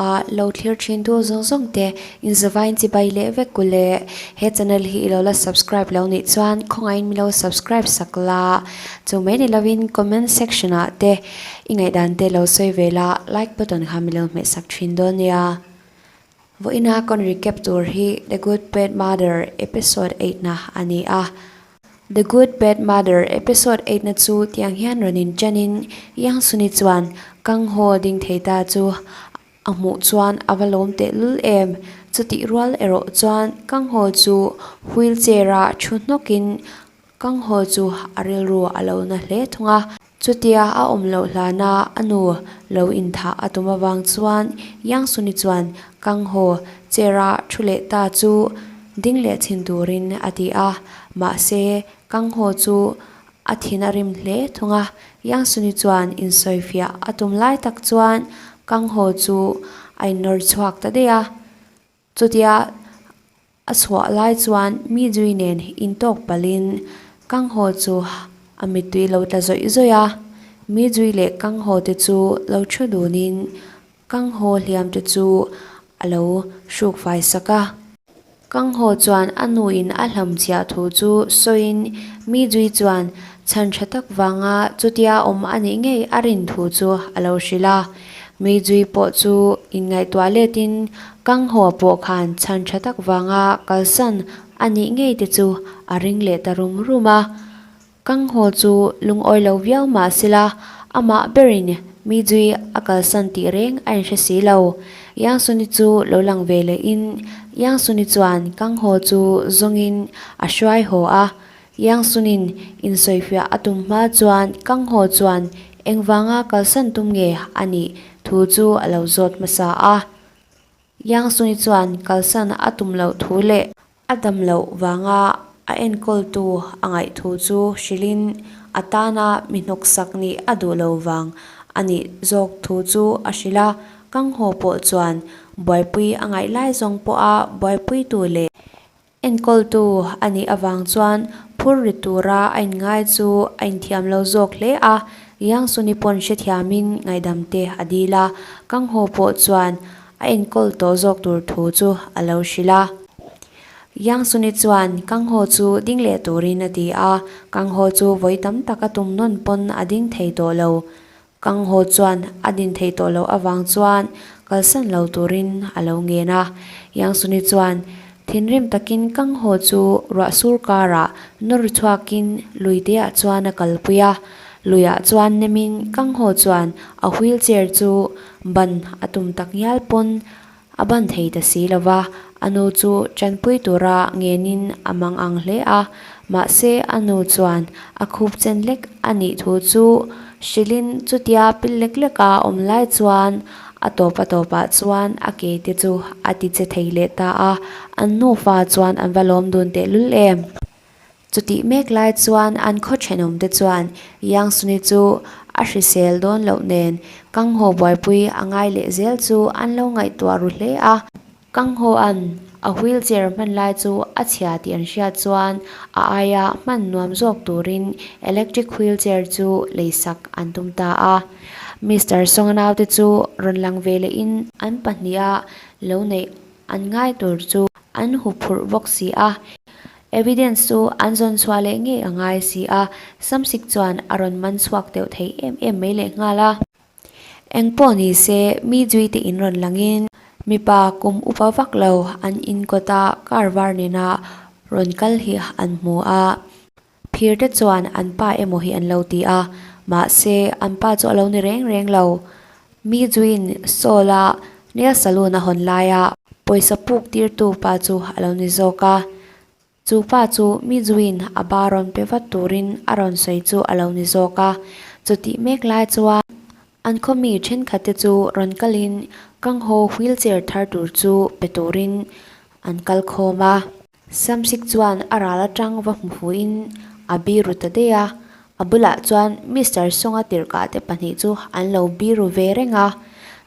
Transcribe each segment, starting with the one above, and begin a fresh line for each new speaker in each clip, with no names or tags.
a lo thlir thin tu zawng zawng te in zavaiin chibai leh vek ku le. He channel hi i lo la subscribe lo nih chuan khawngaihin min lo subscribe sak la. Chu mai ni lovin comment section ah te i ngaihdan te lo sawi ve la like button kha min lo hmeh sak thin dawn nia. Vawiina kawn recap tur hi The Good Bad Mother episode 8 na a ni a. The Good Bad Mother episode 8 na chu tiang hian rawn in chanin Yang Suni chuan Kang Ho ding thei ta chu a hmuh chuan a va lawm tehlul em. Chutih rual erawh chuan Kang Ho chu wheelchair a thu hnawkin Kang Ho chu a rilru a lo na hle thung a. Chutia a awm loh hlana a nu lo inthah a tum avang chuan Yang Suni chuan Kang Ho chair a thu leh ta chu ding leh chhin turin a ti a, mahse Kang Ho chu a thin a rim hle thung a. Yang Suni chuan insawifiah a tum lai tak chuan Kang Ho chu a innawr chhuak ta daih a. Chutia a chhuah lai chuan mi zui nen intawk palhin Kang Ho chu a mittui lo tla zawih zawih a, mi zui leh Kang Ho te chu lo thu dunin Kang Ho hliam te chu a lo hruk fai sak a. Kang Ho chuan a nuin a hlamchhiah thu chu sawiin mi zui chuan chhan tha tak vanga chutia awm a nih ngei a rin thu chu a lo hrilh a. Mi zui pawh chu inngaihtuah letin Kang Hoa pawh khan chhan tha tak vanga kalsan a nih ngei te chu a ring leh ta rum rum a. Kang Hoa chu lungawi lo viau mah sela amah berin mi zui a kalsan tih reng a inhre si lo. Yang Suni chu lo lang ve lehin Yang Suni chuan Kang Hoa chu zawngin a hruai haw a. Yang Sunin insawifiah a tum hma chuan Kang Ho chuan engvanga kalsan tum nge a nih thu chu a lo zawt hmasa a. Yang Suni chuan kalsan a tum loh thu leh a dam loh vanga a enkawltu a ngaih thu chu hrilhin a tana mi hnawksak nih a duh lo vang a nih zawk thu chu a hrilh a. Kang Ho pawh chuan buaipui a ngaih lai zawng pawha buaipuitu leh Enkawltu a nih avang chuan phur ri tura a inngai chu a inthiam lo zawk hle a, Yang Suni pawn hrethiamin ngaihdam te a dil a, Kang Ho pawh chuan a enkawl tawh zawk tur thu chu a lo hrilh a. Yang Suni chuan Kang Ho chu ding leh turin a ti a, Kang Ho chu vawi tam tak a tum nawn pawn a ding thei tawh lo. Kang Ho chuan a din thei tawh loh avang chuan kalsan lo turin a lo ngen a. Yang Suni chuan thinrim takin Kang Ho chu ruah sur karah nawr chhuakin lui teah chuan a kalpui a. Luiah chuan nemin Kang Ho chuan a wheelchair chu ban a tum tak ngial pawn A ban thei ta si lo va, a nu chu tanpui tura ngenin a mang ang hle a, mahse a nu chuan a khup chen lek a nih thu chu hrilhin chutia pil lek lek a awm lai chuan a tawp a tawpah chuan a ke te chu a ti che thei leh ta a, an nufa chuan an va lawm dun tehlul em. Chutih mek lai chuan an khaw thenawm te chuan Yang Suni chu a hrisel dawn loh nen Kang Ho buaipui a ngai leh zel chu an lo ngaihtuah ru hle a. Kang Ho an a wheelchair hman lai chu a chhia tih an hriat chuan a aia hman nuam zawk turin electric wheelchair chu leisak an tum ta a. Mister Song-a naute chu rawn lang ve lehin an pahniha lo neih an ngai tur chu an huphurh bawk si a. Evidence chu an zawn chhuah leh ngei a ngai si a, Samsik chuan a rawn man chhuak deuh thei em em mai leh nghal a. Eng pawh ni se, mi zui te in rawn langin mipa kum upa vak lo an in kawta car var nena rawn kal hi an hmu a. Phir te chuan an pa emaw hi an lo ti a, mahse an pa chu a lo ni reng reng lo. Mi zuiin Saul-a nail saloon a hawn laia pawisa puk tirtu pa chu a lo ni zawk a. Chu pa chu mi zuiin a ba rawn pe vat turin a rawn sawi chu a lo ni zawk a. Chutih mek lai chuan an khaw mi thenkhat te chu rawn kalin Kanghaw wheelchair thar tur chu pe turin an kal khawm a. Samsik chuan a ral atang va hmu fuhin a biru ta daih a, a bulah chuan Mister Songa tirhkah te pahnih chu an lo biru ve reng a.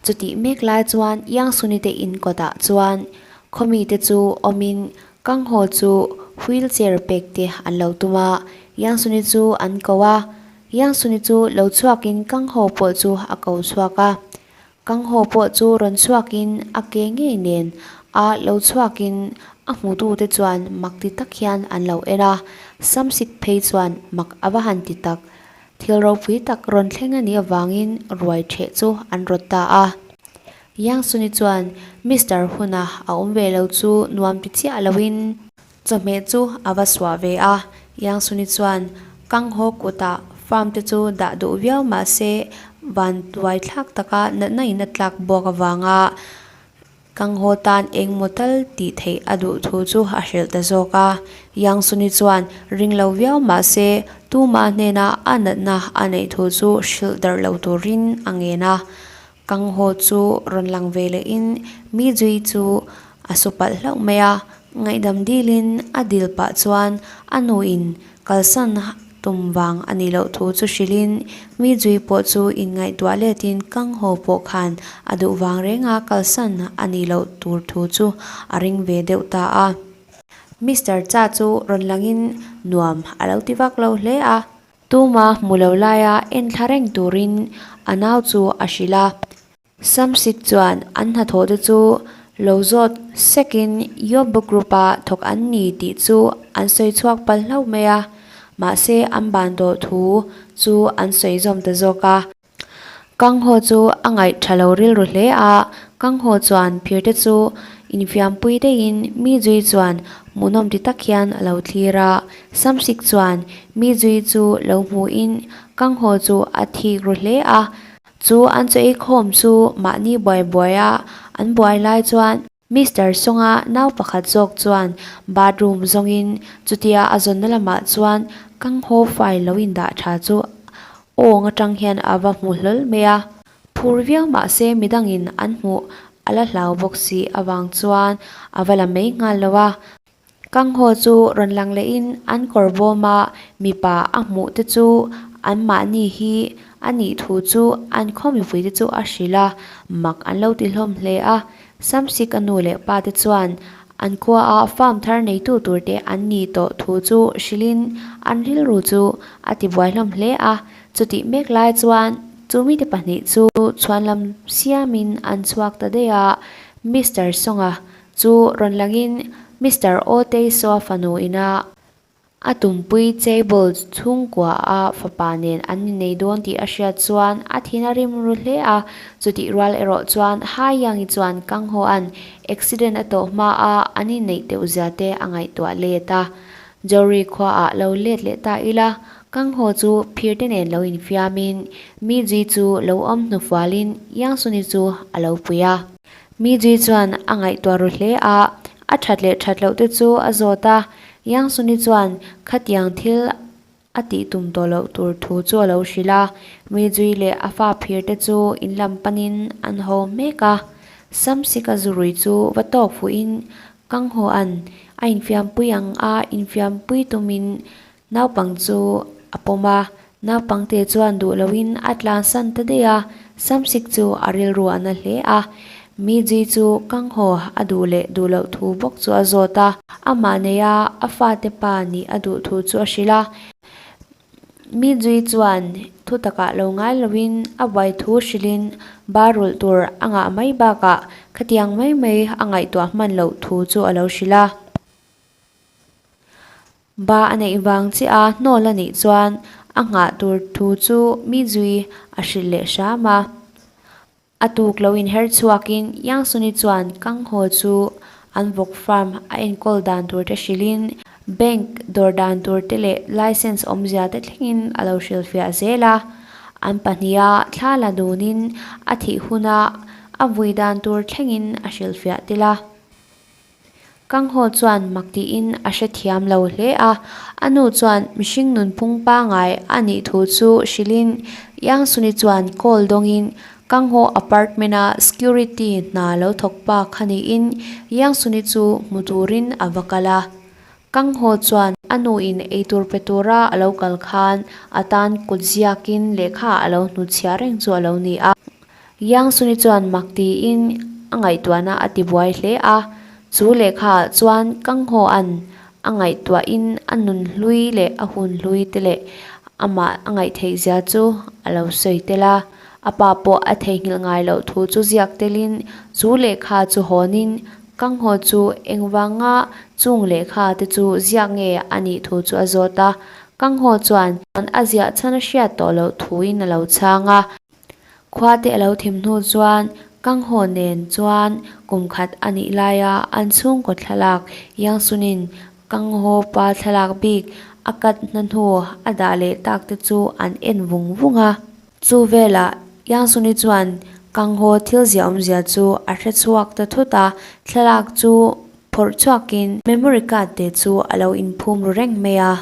Chutih mek lai chuan Yang Suni te in kawtah chuan khawmi te chu awmin Kang Ho chu wheel chair pek te an lo tum a, Yang Suni chu an ko a. Yang Suni chu lo chhuakin Kang Ho pawh chu a ko chhuak a. Kanghaw pawh chu rawn chhuakin a ke ngei nen a lo chhuakin a hmutute chuan mak ti tak hian an lo en a, Samsik phei chuan mak a va han ti tak. Thil ropui tak rawn thleng a nih avangin ruai ṭheh chu an rawt ta a. Yang Suni chuan Mister Huna a awm ve lo chu nuam ti chiah loin chawhmeh chu a va suah ve a. Yang Suni chuan Kanghaw kutah farm te chu dah duh viau mah se van tuai thlak taka natna in a tlak buak avanga Kanghaw tan engmaw tal tih theih a duh thu chu a hrilh ta zawk a. Yang Suni chuan ring lo viau mah se tumah hnena a natna a neih thu chu hrilh darh lo turin a ngen a. Kanghaw chu rawn lang ve lehin mi zui chu a su palh hlauh mai a, ngaihdam dilin a dil pah chuan a nuin kalsan tum vang a nih loh thu chu hrilhin mi zui pawh chu inngaihtuah letin Kanghaw pawh khan a duh vang renga kalsan a nih loh tur thu chu a ring ve deuh ta a. Mister Cha chu rawn langin nuam a lo ti vak lo hle a. Tuma hmu lo laia en thla reng turin a nau chu a hrilh a. Samsik chuan an hnathawh te chu lo zawt sekin Yob Group-a thawk an ni tih chu an sawi chhuak pal hlauh mai a, mahse an ban tawh thu chu an sawi zawm ta zawk a. Kanghaw chu a ngaih tha lo rilru hle a, Kanghaw chuan phirte chu infiampui deihin mi zui chuan hmuhnawm ti tak hian a lo thlir a. Samsik chuan mi zui chu lo hmuhin Kanghaw chu a thik ru hle a, chu an chaw ei khawm chu mahni buai buai a an buai lai chuan Mister Songa nau pakhat zawk chuan bathroom zawngin chutia a zawnna lamah chuan Kanghaw file lo indah tha chu Awng atang hian a va hmu hlawl mai a, phur viau mah se midangin an hmuh a la hlau bawk si avang chuan a va la mai nghal lo a. Kanghaw chu rawn lang lehin an kawr bawma mipa a hmuh te chu anmahni hi a nih thu chu an khaw mipui te chu a hrilh a, mak an lo ti hlawm hle a. Samsik a nu leh pa te chuan an khuaah farm thar neitu tur te an ni tawh thu chu hrilhin an rilru chu a ti buai hlawm hle a. Chutih mek lai chuan chu mite pahnih chu chhuanlam siamin an chhuak ta daih a, Mister Songa chu rawn langin Mister O Teisoa fanu ina A tumpui Cable chhungkua a fapa nen an ni nei dawn tih a hriat chuan a thin a rim ru hle a, chutih rual erawh chuan Hai Yangi chuan Kang Ho-a'n accident a tawh hma a an inneih teuh zia te a ngaihtuah let a. Jory khuaah lo let leh ta ila, Kang Ho chu phir te nen lo infiamin Mi Ji chu lo awm hnufualin Yang Suni chu a lo pui a. Mi Ji chuan a ngaihtuah ru hle a, a that leh that loh te chu a zawt a, Yang Suni chuan khatiang thil a tih tum tawh loh tur thu chu a lo hrilh a, mi zui leh a fa phir te chu in lam panin an haw mek a. Samsika zurui chu va tawk fuhin Kanghaw-a'n a infiampui ang a infiampui tumin Naupang chu a pawm a, naupangte chuan duh loin a tlansan ta daih a, Samsik chu a rilru a na hle a. Miji chu Kanghaw a duh leh duh loh thu bawk chu a zawt a, amah neia a fate pa nih a duh thu chu a hrilh a. Miji chuan thu takah lo ngai loin a buai thu hrilhin ba rulh tur a ngah mai bakah khatiang mai mai a ngaihtuah hman loh thu chu a lo hrilh a. Ba a neih vang chiah a hnawl a nih chuan a nghah tur thu chu mi zui a hrilh leh hram a. A tuk lo inher chhuakin Yang Suni chuan Kang Ho chu an vawk farm a enkawl dan tur te hrilhin bank dawr dan tur te leh license awmzia te thlengin a lo hrilhfiah zel a. An pahniha thla la dunin a thih huna a vui dan tur thlengin a hrilhfiah tel a. Kanghaw chuan mak tiin a hrethiam lo hle a, a nu chuan mihring nunphung pangai a nih thu chu hrilhin Yang Suni chuan call dawngin Kanghaw apartment-a security hna lo thawk pa kha niin Yang Suni chu hmu turin a va kal a. Kanghaw chuan a nuin eitur pe tura a lo kal khan a tan kut ziakin lehkha a lo hnutchhiah reng chu a lo ni a. Yang Suni chuan mak tiin a ngaihtuahna a ti buai hle a, chu lehkhaah chuan Kanghaw-a'n a ngaihtuahin a nun hlui leh a hun hlui te leh amah a ngaihtheih zia chu a lo sawi tel a. A pa pawh a theihnghilh ngai loh thu chu ziak telin chu lehkha chu hawnin Kangho chu engvanga chung lehkha te chu ziak nge a nih thu chu a zawt a. Kangho chuan a ziah chhan a hriat tawh loh thuin a lo chhang a. Khua te a lo thim hnu chuan Kangho nen chuan kum khat a nih laia an chhungkaw thlalak Yangsunin Kangho pa thlalak bik a kat hna hnu a dah leh tak te chu an en vung vung a. Chu velah Yangsuni chuan Kangho thil ziah awmzia chu a hre chhuak ta thut a, thlalak chu phawrh chhuakin memory card te chu a lo inphum ru reng mai a.